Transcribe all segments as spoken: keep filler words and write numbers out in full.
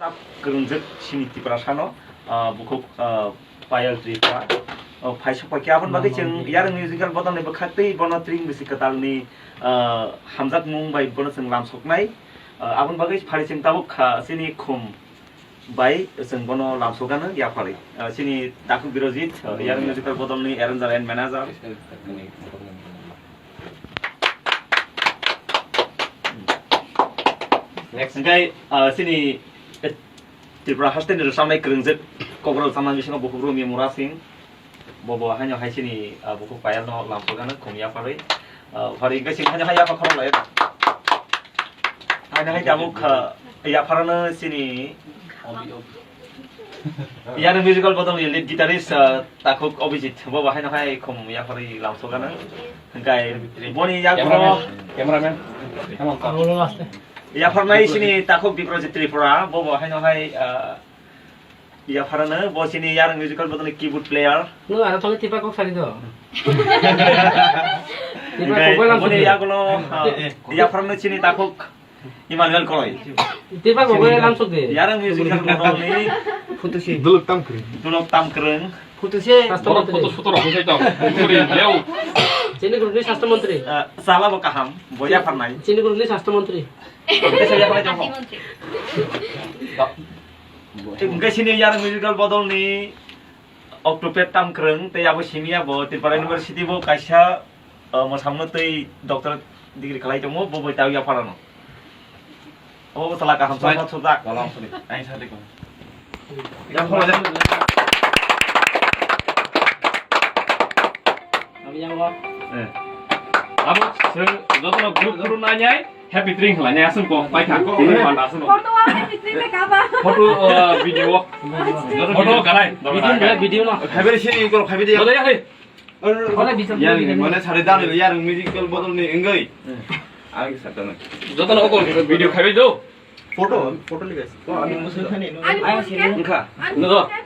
Tap kwrwngjak sini Tiprasano, ah, bukhuk, ah, Payal Tripura. Oh, phai sok phai khe aboni bagwi chwng Yarwng Musical Bodolni bwkhaktwi bono tring bisi kwtalni, ah, hamjakmung bai bono chwng lamsoknai. Ah, aboni bagwi phari chwng tabuk kha chini khum bai chwng bono lamsokgano yapharwi. Ah, chini Takhuk Birojit, ah, Yarwng Musical Bodolni arranger and manager. Next. Hingke, ah, chini, eh, Tripura hasteni rwchapnai kwrwngjak Kokborok rwchapnai bisingo bukhuk Rumi Mura Singh. Bo bo haino hai chini, ah, bukhuk Payal no lamsokgano khum yapharwi. Ah, phari hingke chini haino hai yapha khorok lai. Haino hai tabuk, ah, yapharano chini Yarwng Musical Bodolni lead guitarist, ah, Takhuk Abhijit, bo bo haino hai khum yapharwi lamsokgano. Hingke boni yago cameraman, cameraman. Yapharnai chini Takhuk Biprojit Tripura, bo bo haino hai, ah, yapharano, bo chini Yarwng Musical Bodolni keyboard player. No, ano thangwi tipa kok sari do. Tipa kok bai lamsok boni di. Yagono, ah, yapharno chini Takhuk Emmanuel Koloi. Tipa kok bai lamsok di. Yarwng Musical Bodolni Phutusi. Dulok Tamkwrwng. Dulok Tamkwrwng. Phutusi. Sastro Borok mantri. Photo suto rok sai tong. Puri leo. Chini group ni sastro mantri. Ah, chala bo kaham, bo yapharnai. Chini group ni sastro mantri. Tei sa yapharnai tong. Hingke chini Yarwng Musical Bodolni Octopad Tamkwrwng, tei abo simi abo Tripura University bo kaisa, uh, mwsamno tei doctorate degree khlai tongo, bo bai tei yapharano. Abo bo sala kaham. Bai. Sojak, sojak. Kolom suri. Ain sa dikon. Yang phone aja. Kami yang lo. Eh. Abo se jotono group group nanyai. Happy drink hwnlainai aswk bo paikha. Photo wa happy drink le kaba. Photo, uh, video. Photo kanai. Video no, video no. Khaibari sini ikor khaibari ya. Dole ya, hey. Ola video, video. Mane sari dan Yarwng Musical Bodolni wngwi. Ang satana. Jotono okol video khaibai do. Photo, photo ligas. Ani musukhani no. Ani musukhani. Wngkha. Ani musukhani.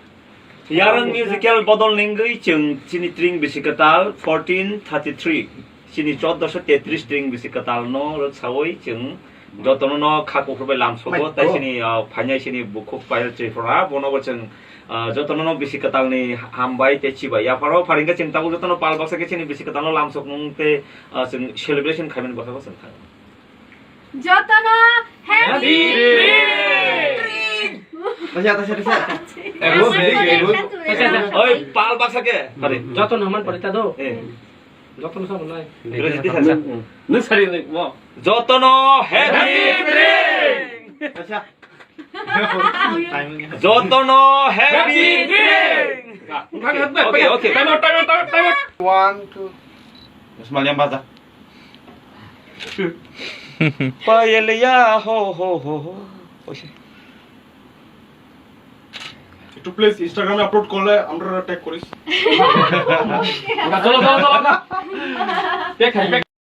Yarwng Musical Bodolni wngwi chwng chini tring bisi kwtal fourteen thirty-three, chini choddoso tetris tring bisi kwtalno rwksawi chwng jotono no kha kuphur bai lamsogo, tei chini, ah, phainai chini bukhuk Payal Tripura, bono bo chwng, ah, jotono no bisi kwtalni hambai tei chibai yapharo. Pharingkhe chwng tabuk jotono pal baksa khe chini bisi kwtalno lamsokmung tei, ah, chwng celebration khaimani bwskango chwng thang. Jotono happy Happy Spring! Spring! Tasa, tasa, tasa. Ego, ego. Oi, pal baksa ke. Hari. Jotono man pore ta do. Eh. Jotono sa bolai. Ego, jiti tasa. Nung sari nung mo. Jotono happy Spring! Tasa. Jotono happy Spring! Okay, okay. Time out, time out, time out, time out. One, two. Small yang baca. Payeleya ho ho ho ho. Oise. একটু প্লিজ ইনস্টাগ্রামে আপলোড করলে আমরা ট্যাগ করিস। Cholo, cholo, cholo, cholo. Pek khai, pek